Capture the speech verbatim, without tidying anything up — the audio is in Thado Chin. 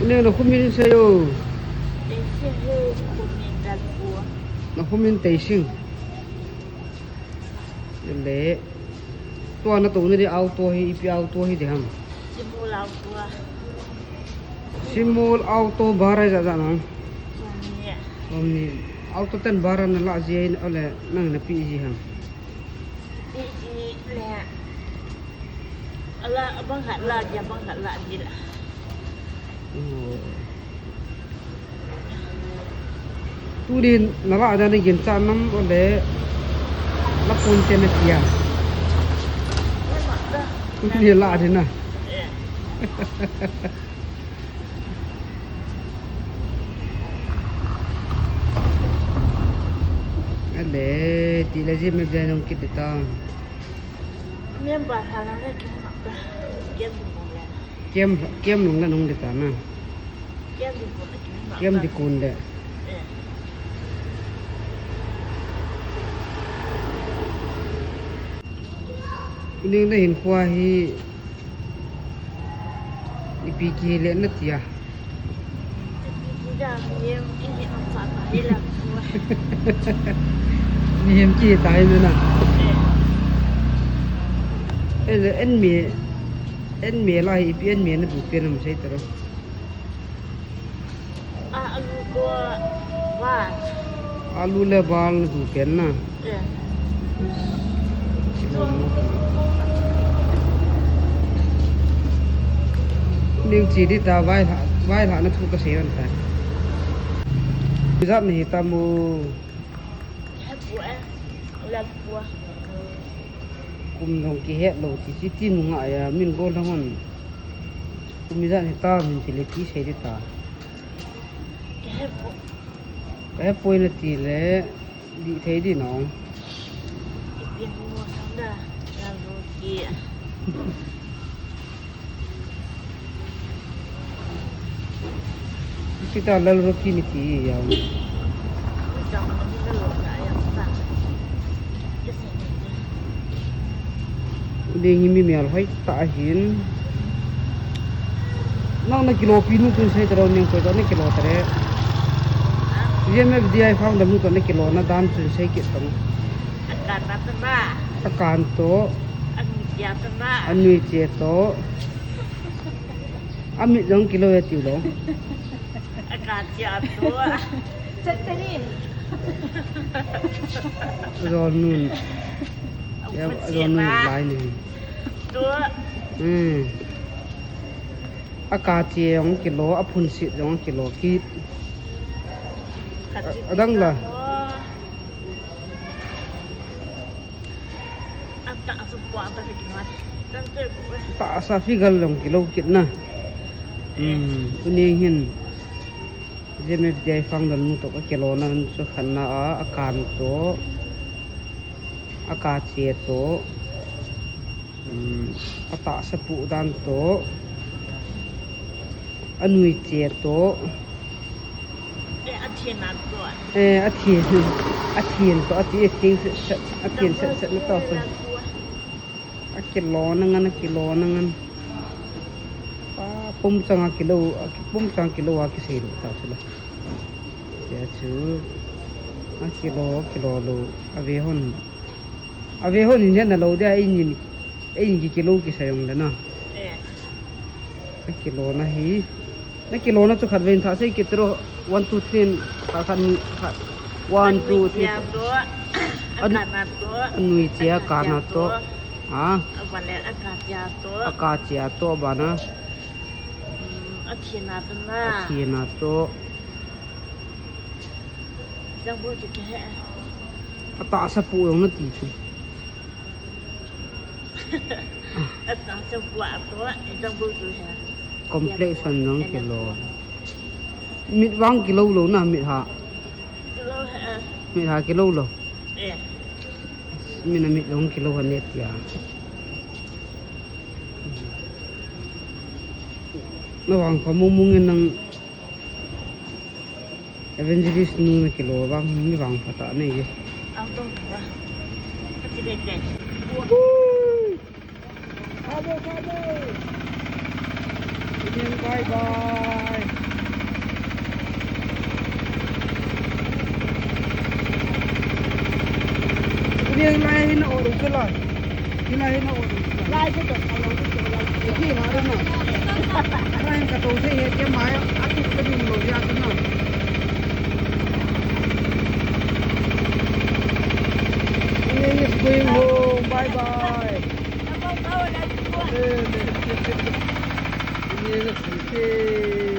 Ne na khumin sei o. Teising ho, khumin Lalpu. Na khumin Teising. Le. Tua na tou na di auto hi, ipi auto hi di ham. Simol auto. Simol auto bara ja ja nang. Omni. Omni. Auto ten bara na la ji ai na le nang na pi ji ham. Pi ji le. Ala, abang khat la, ja abang khat la, di la. Oh. Tuni na la da na gin cha nam o le la pun te na tia. Tuni la de na. Ale, ti la ji me bia nong kit ta. Member ha la le kin ma ta. Kin ma le. Kem, kem nung la nung de ta na. Kem di kun de. Kem di kun de. Eh. Ning na hin khua hi ipi ki le na tia. Ipi ki da mi em ki ni am sa ta hi la. Ni em ki ta hi na. Eh. Eh, en mi, en mi la hi ipi en mi na du pe na mu sei ta ro. Ah, alu ko bal. Alu le bal na du pen na. Eh. Ning chi di ta vai la, vai la na thu ka se an ta. Zat ni ta mu. He pu eh. Lam pu. Kum dong ki he lo ti chi ti nu nga ya min go la hon. Kum mi zat ni ta min ti le ti se di ta. Ka hepoi na ti le, di thei di nong. Kita Lal Rocky ni ti ya. Ding hi mi mial hoi ta hin. Nang na kilo pi nu tun sei taro ning koi to na kilo tare. G M F D I founder nu to na kilo na dan tun sei kit tong. Akan na ta na. Akan to. Anui tia ta na. Anui tia to. Amit jong kilo ya ti lo. Akan tia to. Chat ta ni. Ron nun. Ya, ron nun lai ni. To. Hmm. Aka che jong kilo, aphunsit jong kilo kit. Adang la. Tahsa figure jong kilo kit na. Hmm, tuni hin. G M F D I founder nu to ka kilo na chu khan na a, akan to. Aka che to. Hmm, atahsa pu dan to. Anui che to. Eh, athin na to. Eh, athin. Athin to, ati, athin set set, athin set set na to. Akilo na ngan, akilo na ngan. Pa, pum chang akilo, pum chang kilo a kisei lo ta chu la. Tia chu. Akilo, kilo lo. Ave hon. Ave hon in na lo dia, in in. Ei, ki kilo kisei jong le na. Eh. Na kilo na hi. Na kilo na chu khat vei in thah sei kit tiro. One, two, three in thah khat ni khat. One, two, three. Anui chia to. An-, akan na to. Anui chia, akan na to. Ha? Aban le aka chia to. Aka chia to, aban na. Hmm, athi na to na. Athi na to. Jang bo chu ke he. Atahsa pu jong na ti chu. Complexion jong kilo. Mit vang kilo lo na mit ha. Mit ha kilo lo. Min a mit jong kilo ha ne tia. Na vang pha mong mong in nang. Evangelist nu na kilo vang, mi vang pha ta nei e. Ang tong ba. Ka ti dei dei. Ui. Kha bo, kha bo. Bye bye. Inian lai hi na o chu la. Hilai hi na o chu la. Lai chu to, lai chu to, lai chu to. Hi ha na. Lai ka to thei he ke mai a tu ka ding lo ya chu na. Inian is going home. Bye bye. Inian is going.